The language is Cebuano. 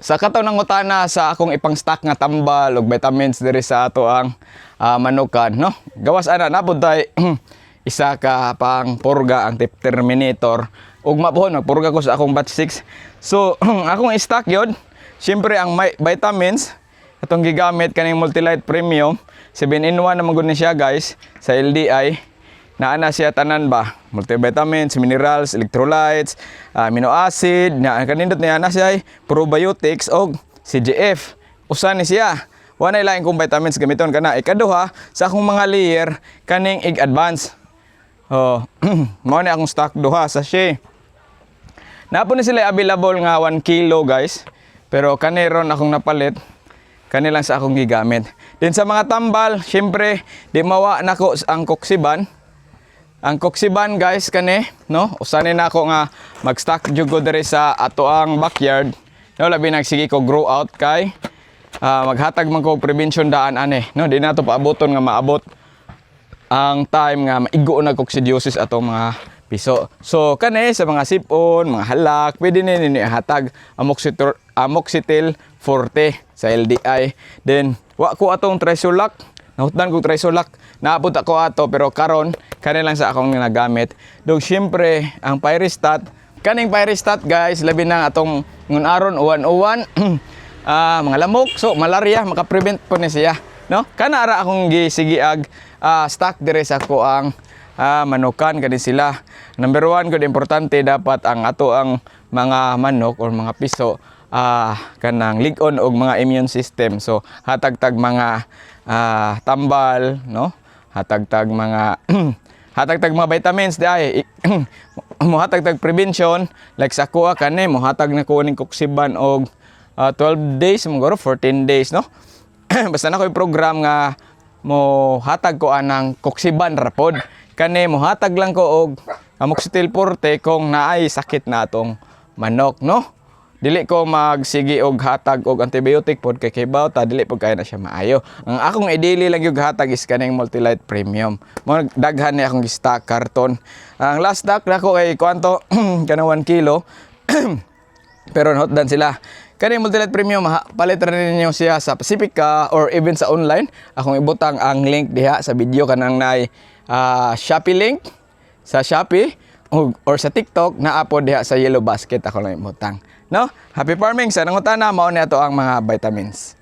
Sa katong nangutana sa akong ipang-stock nga tambal og vitamins diri sa ato ang manukan, no? Gawas ana napud tay isa ka pang purga, ang tip terminator. Ugma pohon magpurga ko sa akong batch 6. So, akong stock yon. Siyempre ang may vitamins atong gigamit, kaning Multilite Premium 7 in 1 naman gud ni siya, guys, sa LDI. Naa na siya tanan ba, multivitamins, minerals, electrolytes, amino acid na kanindot niya na siya, probiotics og CGF. Usa ni siya, wala lain kong vitamins gamiton kana. Ikaduha, sa akong mga layer, kaning Egg Advance. Oh, mao ni akong stock, duha sachet. Naa po ni sila available nga 1 kilo, guys. Pero kani ron akong napalit. Kani lang sa akong gigamit. Din sa mga tambal, syempre di mawa nako ang Coxiban. Ang Coxiban, guys, kani, no? Usanin nako nga mag-stock jud ko diri sa ato ang backyard. No, labi nagsige ko grow out kay maghatag man ko og prevention daan ani, no? Di nato paaboton nga maabot ang time nga maigo na coccidiosis atong mga piso. So kani sa mga sipon, mga halak, pwede ni ninyo hatag Amoxitil, Amoxitil Forte sa LDI. Then wa ko atong Trisolac. Nahutdan ko Trisolac. Naabot ako ato, pero karon kani lang sa akong nagamit. Dog syempre ang Pyristat, kaning Pyristat, guys, labi na atong ngun aron uwan-uwan, mga lamok, so malaria, maka-prevent po ni siya, no? Kana ara akong gisigiag stock dire sa ko ang manukan kani sila. Number one gud, importante dapat ang ato ang mga manok or mga piso kanang lig-on og mga immune system. So hatag tag mga tambal, no? Hatag tag mga vitamins di ay mohatag tag prevention, like sa kuha kani mohatag na ko ning Coxiban og 12 days siguro, 14 days, no? Basta na ko yung program nga mo hatag ko anang Coxiban rapod. Kani mohatag lang ko og Amoxicillin Forte kung naay sakit na atong manok, no? Dili ko magsigi og hatag og antibiotic pod kay kibaw ta dili pod kaya na siya maayo. Ang akong i-daily lang yung hatag is kaning Multilite Premium. Mo daghan ni akong gi-stock karton. Ang last stock nako kay kuanto kanang 1 kilo. Pero nahutdan sila. Kani Multilite Premium, palit ra ninyo siya sa Pacifica or even sa online. Akong ibutang ang link diha sa video, kanang naay Shopee link sa Shopee or sa TikTok, naa po diha sa yellow basket, ako lang ibutang. No? Happy farming sa nangutana, mao ni ato ang mga vitamins.